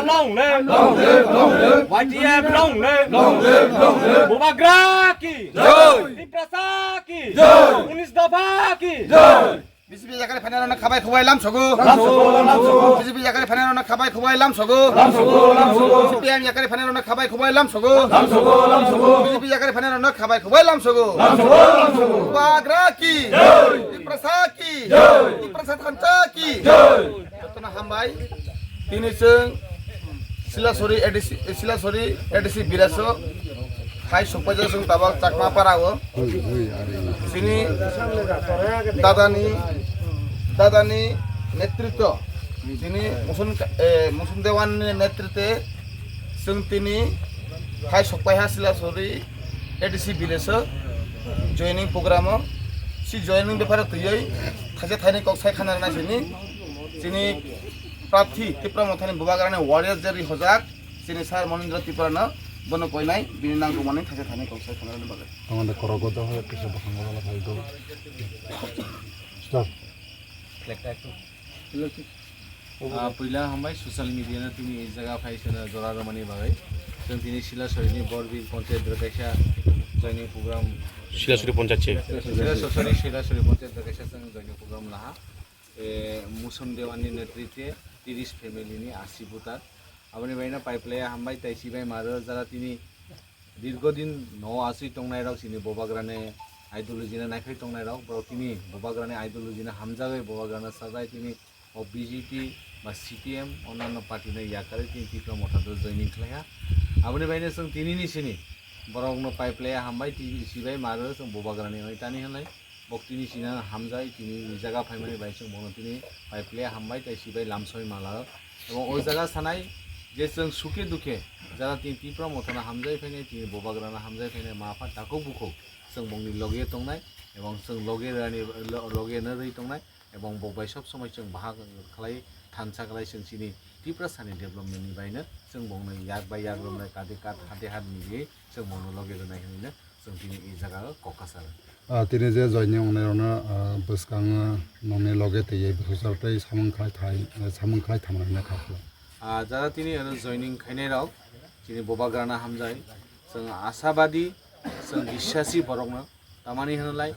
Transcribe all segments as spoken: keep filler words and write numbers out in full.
Long live! Long live! Long live! Y T F long live! Long live! Long live! Bubagra ki! Jai! Tiprasa ki! Jai! Unis dapha ki! Jai! B J P yakari phainairokno khabai khubai lamsogo. Lamsogo, lamsogo. B J P yakari phainairokno khabai khubai lamsogo. Lamsogo, lamsogo. C P I M yakari phainairokno khabai khubai lamsogo. Lamsogo, lamsogo. B J P yakari phainairokno khabai khubai lamsogo. Lamsogo, lamsogo. Bubagra ki! Jai! Tiprasa ki! Jai! Tiprasa thansa ki! Jai! Jotono hambai. Tini chwng Silasori A D C, Silasori A D C village o hai sokpaijak chwng tabok Chakma para o. Chini dadani, dadani netritwo, chini Musun, eh, Musun Dewan ni netritwe chwng tini hai sokpaiha Silasori A D C village o joining program o. Si joining bepar o twiwi thaisa thaini kok sai khana rwna sini chini prarthi Tipra Mothani Bubagrani warrior je ri hojak chini Sir Monindra Tripura no bono koinai bini nangkukmani thaisa thaini kok sai khana rwna bagwi. Tongmani korok o dohor kisa bwkhango bono phai do. Stop. Flag ta ektu. Ah, puila hambai social media no tini ei jaga phai seno jora rwmani bagwi. Chwng tini Silasori ni Borbir Panchayat dwrwkaisa joining program. Silasori Panchayat se. Silasori, Silasori Panchayat dwrwkaisa chwng joining program laha. Eh, Muson Dewan ni netritwe tiris family ni asi voter. Aboni bagwi no pai phlaiya hambai tai sibai maro jara tini Dirgodin no asui tongnairok chini Bubagrani ideology no naikhai tongnairok, borok tini Bubagrani ideology no hamjagwi Bubagrano sajai tini o B J P ba C P M onnanno party no yakarwi tini Tipra Motha do joining khlaiha. Aboni baino chwng tinini sini borokno pai phlaiya hambai tini sibai maro chwng Bubagrani hwnwi tani hwnwi. Bok tini sina hamjai, tini i jaga phaimani bai chwng bono tini pai phlaiya hambai tei sibai lamsoi mala. Abo o jaga sanai je chwng suke dukhe jara tini Tipra Mothano hamjai phainai, tini Bubagrano hamjai phainai, ma pha takhuk bukhuk chwng bongni loge tongnai, ebong chwng loge rani, lo-, loge no rwi tongnai, ebong bok bai sob somoi chwng bahag khlai, thansa khlai chwng chini Tiprasani development ni baino chwng bongno yak bai yak romnai, kade kat hade hat nigwi chwng bongno loge rwnai hwnwi no chwng tini i jaga o kok kasa rw. Ah, tini je joining wngnai rokno, ah, bwskango nongni loge twiwi bwsajak tei samung khlai thai, samung khlai thamani hwnwi kha phuru. Ah, jara tini oro joining khainai rok chini Bubagrano hamjai, chwng ashabadi, chwng biswasi borokno, tamani hwnlai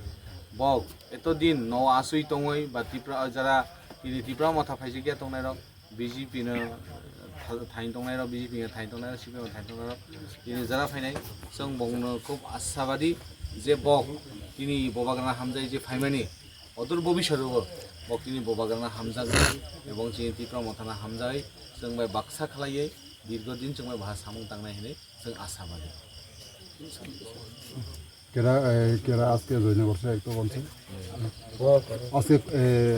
bok eto din no asui tongwi ba Tipra, jara tini Tipra Motha phaijakya tongnai rok, B J P no tha-, thain tongnai rok, B J P no thain tongnai rok, C P M no thain tongnai rok, tini jara phainai, chwng bongno khub ashabadi je bok tini Bubagrano hamjai je phaimani odur bobiswt o bok tini Bubagrano hamjaknai ebong chini Tipra Mothano hamjai chwng bai baksa khlaiwi dirgo din chwng bai baha samung tangnai hinwi chwng ashabadi. Kera, eh, kera aske join korse ekto bonse. Aske, eh,